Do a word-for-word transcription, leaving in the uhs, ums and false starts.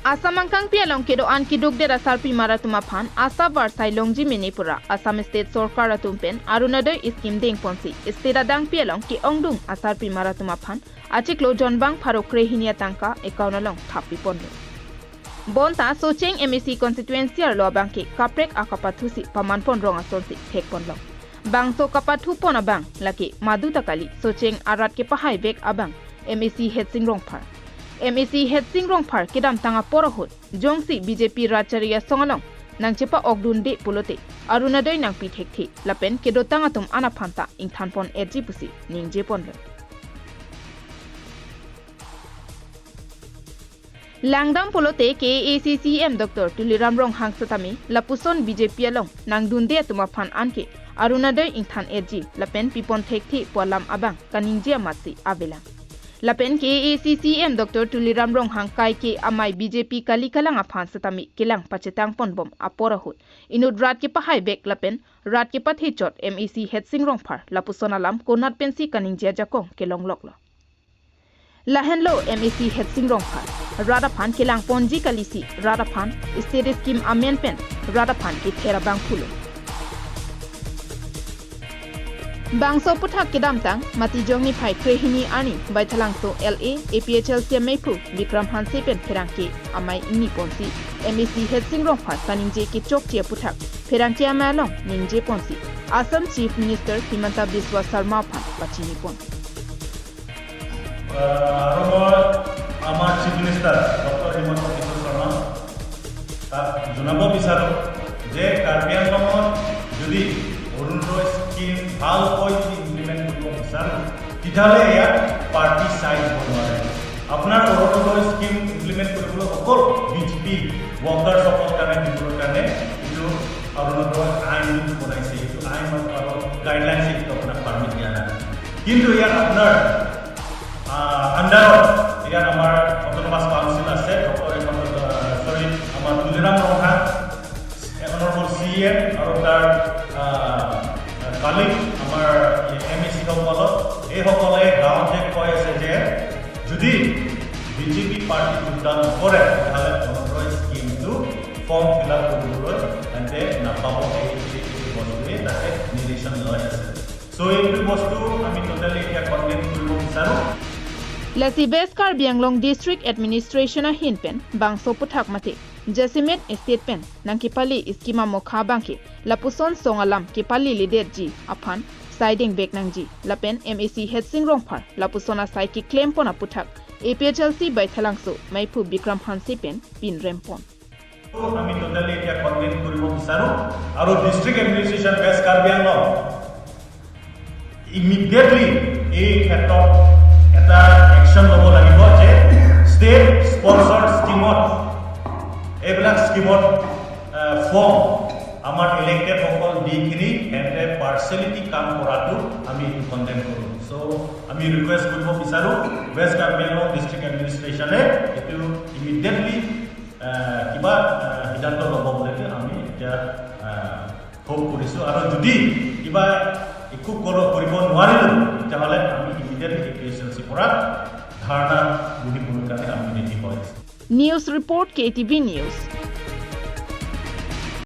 Assam angkangpi along kedo-an kedukdet asarpimar atum aphan ASHA varsai longji mene pura Assam State Sorkar atum pen Orunodoi scheme dengponsi state adangpi along ke-ongdung asarpimar atum aphan achiklo jonbang pharo krehini atangka account along thappiponlo. Bonta Socheng MAC constituency arlo abangke kaprek akapathusi pamanpon rong asonsi thekponlong. Bangso kapathupon abang lake maduta kali, Socheng arat kepahaivek abang MAC Headsing Rongphar. MAC Headsing Rongphar kedamtang apor ahut jongsi BJP rat chari asong along nangchepa-okdunde pulote Orunodoi nangpi thekthe lapen kedotang atum an aphanta ingthanpon-etji pusi ningjeponlo. Langdam pulote KAAC CEM Doctor Tuliram Ronghang setame lapuson BJP along nangdunde atum aphan anke Orunodoi ingthan-etji lapen pipon thekthe pu alam abang kaningje amatsi avelang. Lapen KAAC CEM Doctor Tuliram Ronghang kaike amei BJP kali kalang aphan setame kelang pachetangponbom apor ahut inut rat kepahaivek lapen rat kepathechot MAC Headsing Rongphar lapuson alam konat pensi kaningje ajakong kelongloklo. Lahenlo MAC Headsing Rongphar rat aphan kelangponji kalisi rat aphan state scheme amen pen rat aphan kether abang pulo. Bangso aputhak kedamtang Matijong niphai krehini arni Baithalangso LA APHLC ameiphu Bikram Hanse pen pherangke amei ingniponsi MAC Headsing Rongphar kaningje kechokche aputhak pherangke amei along ningjeponsi Assam Chief Minister Himanta Biswa Sarma aphan pachinipon. আহ, আৰু মই আমাৰ chief minister doctor Himanta বিশ্ব শৰ্মা তাক জনাব বিচাৰোঁ যে কাৰ্বি আংলঙত যদি অৰুণোদয় স্কিম ভালকৈ যদি ইমপ্লিমেণ্ট কৰিব বিচাৰোঁ, তেতিয়াহ'লে ইয়াত পাৰ্টি চাইজ হ'ব নোৱাৰে। আপোনাৰ অৰুণোদয় স্কিম ইমপ্লিমেণ্ট কৰিবলৈ অকল বিজেপি ৱৰ্কাৰ্ছসকলৰ কাৰণে, দিবৰ কাৰণে এইটো অৰুণোদয় আইন বনাইছে, এইটো আইন আৰু গাইডলাইনছে এইটো আপোনাক পাৰ্মিট দিয়া নাই। কিন্তু ইয়াত আপোনাৰ, আহ, আণ্ডাৰত ইয়াত আমাৰ অট'নমাছ কাউন্সিল আছে, ডক্টৰ হিমন্ত, আহ, চৰি, আমাৰ তুলিৰাম ৰংহাং, অনাৰেবল চি ই এম আৰু তাৰ, আহ, কালিগ আমাৰ এম এ চি সকলক, এইসকলে গাঁৱত যে কৈ আছে যে যদি বিজেপি পাৰ্টি যোগদান নকৰে, তেতিয়াহ'লে অৰুণোদয় স্কিমটো ফৰ্ম ফিল আপ কৰিবলৈ তেন্তে নাপাব। এই, এই, এই বস্তুৱে তাতে নিৰ্দেশন লৈ আছে। চ' এইটো বস্তু আমি ট'টেলি এতিয়া কণ্ডেম কৰিব বিচাৰোঁ। Lasi West Karbi Anglong District Administration ahin pen bangso aputhak mate jasemet state pen nangkepali scheme amokha abangke lapuson song alam kepaliledetji aphan saidengvek nangji lapen MAC Headsing Rongphar lapuson asai keklempon aputhak APHLC Baithalangso meiphu Bikram Hanse pen pinrempon. আমি totally এতিয়া condemn কৰিব বিচাৰোঁ আৰু district administration west Karbi Anglong immediately এই ক্ষেত্ৰত এটা একশ্যন ল'ব লাগিব যে ষ্টেট স্পনচৰ্ড স্কিমত, এইবিলাক স্কিমত, আহ, ফৰ্ম আমাৰ ইলেক্টেডসকল দি কিনি সিহঁতে পাৰ্চিয়েলিটি কাম কৰাটো আমি এইটো কণ্ডেম কৰোঁ। চ' আমি ৰিকুৱেষ্ট কৰিব বিচাৰোঁ ৱেষ্ট কাৰ্বি আংলং ডিষ্ট্ৰিক্ট এডমিনিষ্ট্ৰেশ্যনে এইটো ইমিডিয়েটলি, আহ, কিবা, আহ, সিদ্ধান্ত ল'ব বুলি আমি এতিয়া, আহ, হোপ কৰিছোঁ। আৰু যদি কিবা একো কৰ-, কৰিব নোৱাৰিলোঁ, তেতিয়াহ'লে আমি immediately A P H L C পৰা ধাৰণা বহিবলৈ কাৰণে আমি ৰেডি হৈ আছোঁ। News report, K T V News.